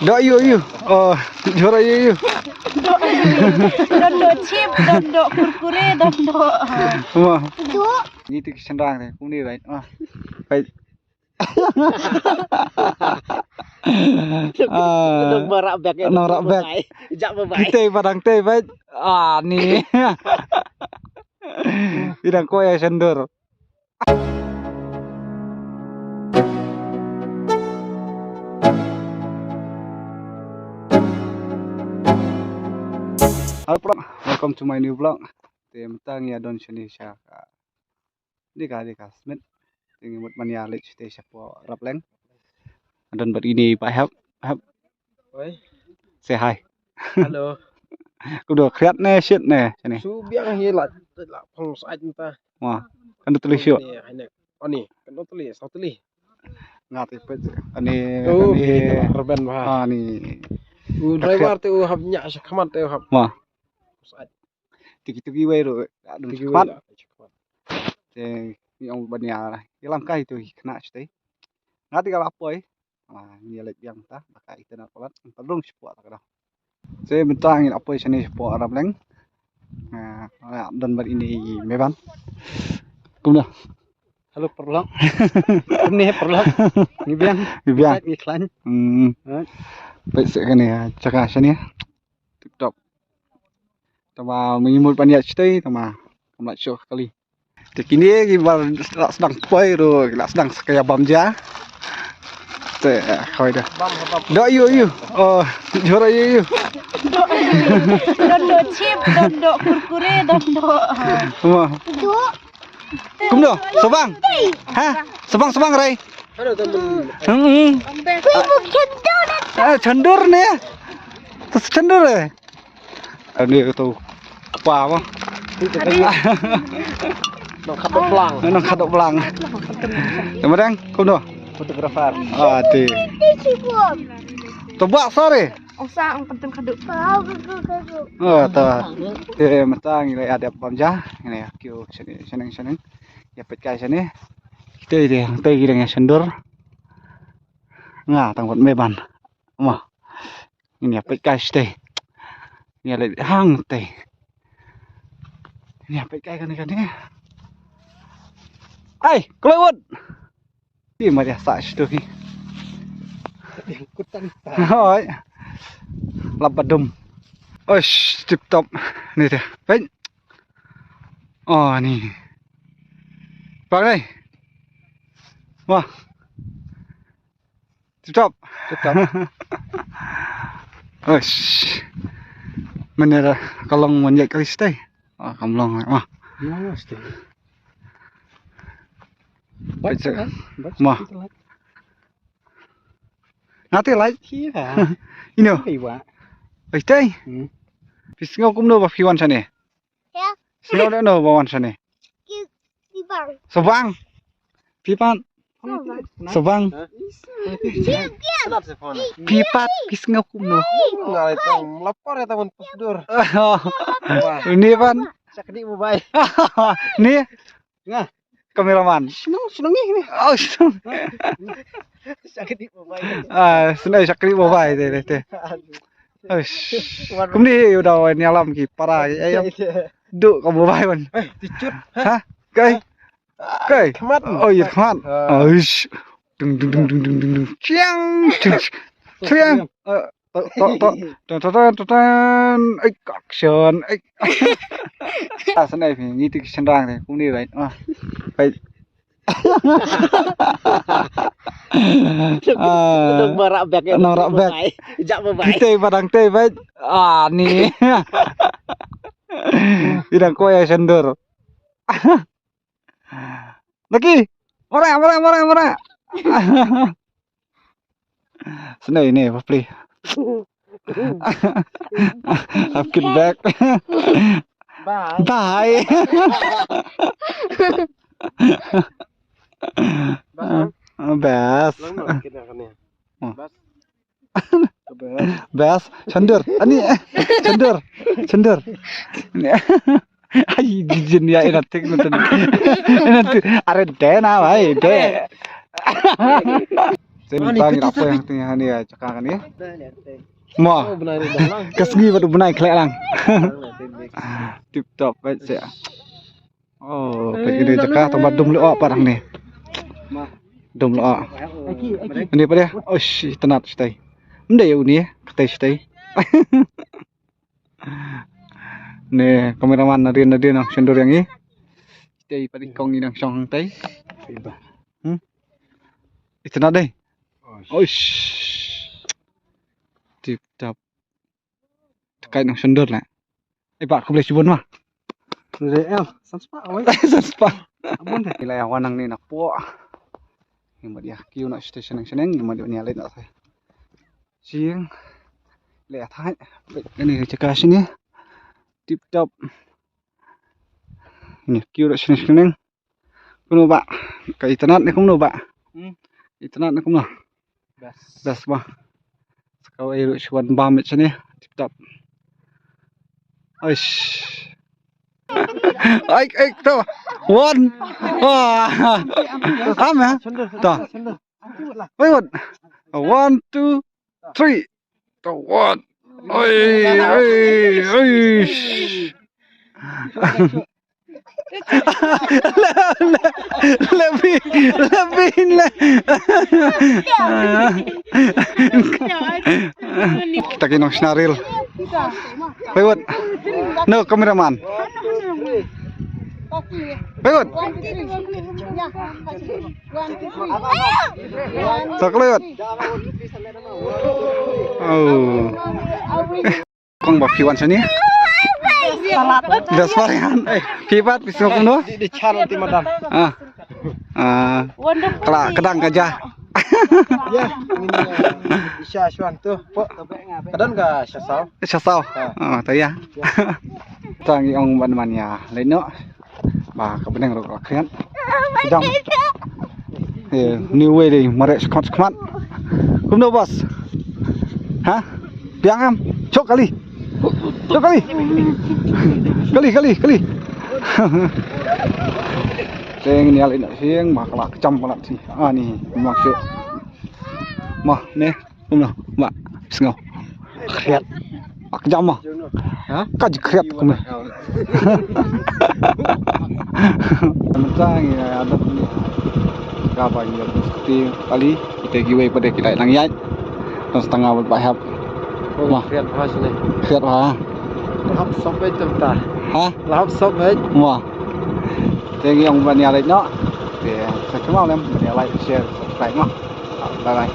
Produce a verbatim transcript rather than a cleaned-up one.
Doh ïu ïu. Oh, jor ïu ïu. Doh ïu ïu. Don doh chip, don doh kurkure, don doh. Mo. Doh. Ni tu ki shynrang te, kumne bait. Bait. Ah. Nang barak bek. Nang rak bek. Jak babai. Kita ba dang te bait. Ah, ni. Idang ko ya sendor. Hello, vlog. Welcome to my new vlog. Te mynta ngi ïa don shane sha ka, dei ka, dei ka Smit. Te ngi mut ban ïa leit shatei shapoh Rapleng. Don bad ine i Bah Hep, Hep. Oi. Say hi. Hello. Kumno, khriat ne shit ne shane? Shu biang hi la, la phong sait mynta. Wah, kan da tuli shu. Ni, hai ne. Ani, kan da tuli, saw tuli. Nga te pet. Ani, oh, ani. Reben ba. Ani. U driver te u hap nya sha khmat te u hap. Wah. Sait. Tiki tiki wei ru. Tiki wei. Te ngi ong ban ïa ïalam kai tu khynnah shatei. Nga te ka la poi. Ah, ngi leit biang ta, ba ka ita na palat, palat rung shapoh ta ka dang. Te mynta ngi la poi shane shapoh Rapleng. Ah, don bad ine i Meban. Kumno? Hello, paralok. Kumne paralok. Ngi biang. Ngi biang. Ngi khlaiñ. Hmm. Right. Peit seh kane jaka shane. Tip top. Tangba mynta ngi mut ban ïaid shatei, tangba kam lait shuh kali. Te kine kiba la sdang poi ruh, ki la sdang sa ka ïa bam ja. Te khoi da. Doh ïu ïu. Oh, jor ïu ïu. Doh ïu ïu. Don doh chip, don doh kurkure, don doh. Mo. Kumno? Subang? Ha? Subang, subang rai. Hmm. Ah, chandur ne. Chandur eh. Ani tu apa apa? Nang khadok blang. Nang khadok blang. Nama dang? Kumno? Fotografer. Ah, ti. Tebak sore. Osa ang penting khadok. Oh, ta. Eh, mata ngi la ïa dep bam ja. Ngi la ïa kiew shane, shane, shane. Ïa peit kai shane. Kita ide, kita ide ngi sendor. Nga tang wat Meban. Mo. Ngin ïa peit kai shatei. Ngin ïa leit hangtei. Ngin ïa peit kai kane kane. Ai, kloi wut. Ki ma dia sa shatu ki. Hoi. Lap badum. Oish, tip top. Ni dia. Peit. Oh, ni. Bang ni. Wah. Tip top. Tip top. Oish. Mynne ka long mynne ka shatei. Ah, kam long wah. Nang shatei. Baca. Baca. Mah. Kita like. Nga te like. Iya. Ino. Iya, Wak. Oi, tei. Hmm. Phi sngew kumno ba phi wan shane? Ya. Sngew da no ba wan shane? Ki, ki bang. Subang. Phi pat. Subang. Subang. Hah? Phi, phi. Phi pat, phi sngew kumno? Nga lai tang lapor ya tang prosedur. Ni pat. Sakni mobile. Ni. Nga. Kameraman. Shnong, shnong ni. Oh, shnong. Sakni mobile. Ah, shnong sakni mobile te te. Oish. Kumne ïa u dau ïalam ki para ki. Ai, du ka mobile wan. Eh, tichut. Ha? Kai. Kai. Khmat. Oh, ïa khmat. Ah. Oish. Dung dung dung dung dung dung dung. Chiang. Chiang. Chiang. Eh, to to to. To to to to. Ai, action. Ai. Ah, sana phi ngi tik sendang te. Kumne bai. Ah. Bai. Ah, nang rak bek. Jak babai. Kita ba dang te bai. Ah, ni. Idang ko ya sendur. Naki. Mara, mara, mara, mara. Sene ini apa pli? I've get back. Bye. Bye. Bas. Bas. Bas. Bas. Chandur. Ani. Chandur. Chandur. Ai, jin ya ina tik nonton. Ina tik. Are de na bhai de. Te mynta ngi la poi hangtei, hani ïa jaka kane. Mo. Ka sngi bad u bnai khleh lang. Tip top bad se. Oh, peit kane jaka tang ba dum lyoh pat hangne. Dum lyoh. Ani pat de. Oish, itynnad shatei. Ym dei uni, katei shatei. Ne, kameraman nadien nadien nang shon dur ïa ngi. Shatei pat i kong i nang shong hangtei. Hmm. Itynnad dei. Oish. Tip top. Te kai nang shon dur la. Ai ba khublei shibun ma. Khublei em, san spah oi. San spah. Abun te. Ila ïa wan nangne na pdeng. Ngi mut ïa kiew noh shatei shaneng shaneng, ngi mut ïa leit noh shatei. Jing. Ila ïa thait. Peit kane jaka shane. Tip top. Ngi kiew noh shaneng shaneng. Kumno bah? Ka itynnad ne kumno bah? Hmm? Itynnad ne kumno? Best. Best bah. Sa kawei ruh shu wan bam beit shane. Tip top. Aish. Ai, ai, to. One. Ah. Am ya? To. Wait, what? One, two, three. To one. Oi, oi, oi. Lebih, lebih le. Kita ki nong shenaril. Paiwat. No, cameraman. Paiwat. Sa klewat. Oh. Kong ba phi wan shane? Da sfar ïan. Phi bat phi sngewbha no? Di, di chan ti madan. Ah. Ah. Kala kedang ka ja. Ya. Isha shwan tu. Kadang ka sha saw. Sha saw. Ah, ta ya. Tang i ong ban man ya. Leit noh. Ba ka bneng ruh ka khriat. Jam. Eh, new way dei, mareh shkhmat shkhmat. Kumno boss? Ha? Biang em? Chok kali. Chok kali. Kali, kali, kali. Seng ni alin seng ba ka la jam ka la si. Ah ni, mak shu. Mah ni. Kumno, ba sngew. Khriat. Ak jam ma. Ha? Ka ji khriat kumno. Mentang ya ada ni. Ka ba ni skuti kali kita giwei pada kita nang yai. Nang setengah ba hap. Ma. Khriat ha sini. Khriat ha. Lahap sop itu ta. Ha? Lahap sop eh. Ma. Thank you yang ban ya like no. Te sa kemau lem ban ya like, share, subscribe ma. Bye bye.